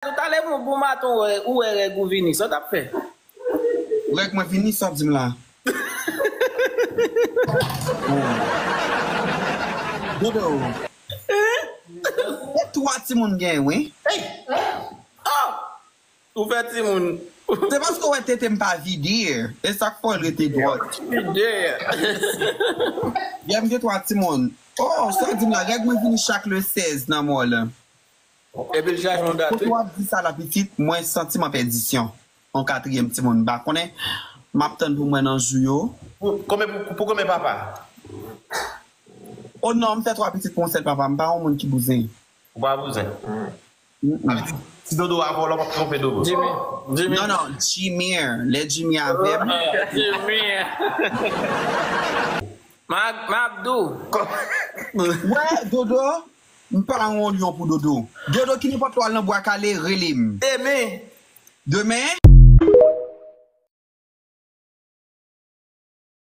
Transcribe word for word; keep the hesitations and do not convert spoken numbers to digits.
Talè, bon, bon maten, ou wè, ou wè règ ou vini, sa w t ap fè? Règ mwen vini, sa w ap di m la? Dodo. Se twa timoun gen, wi. Oh! Ou fè timoun. Se paske w wè tete m pa vide. E sa k fè l rete dwòt. Vide. Yè m gen twa timoun. Oh, sa w di m la, règ mwen vini chak le sèz nan mwa la. Epi l chaje yon dat. Kote w ap di sa la pitit, mwen santi m an pèdisyon. Yon katriyèm timoun, m pa konnen. M ap tann pou mwen nan jou yo. Pou konbyen pou, pou konbyen papa? Oh non, m fè twa pitit pou yon sèl papa, m pa yon moun ki bouzen. Ou pa bouzen. Mm-mm. Sa vle di, si Dodo avè w la, w p ap twonpe Dodo. Jimmy, Jimmy. Non, non, Jimmy, lè Jimmy avè m. Jimmy. Mab, Mabdou. Wè, Dodo, m pa yon lyon pou Dodo. Dodo, ki nenpòt lè w al nan Bwa Kale, rele m. Demen. Demen,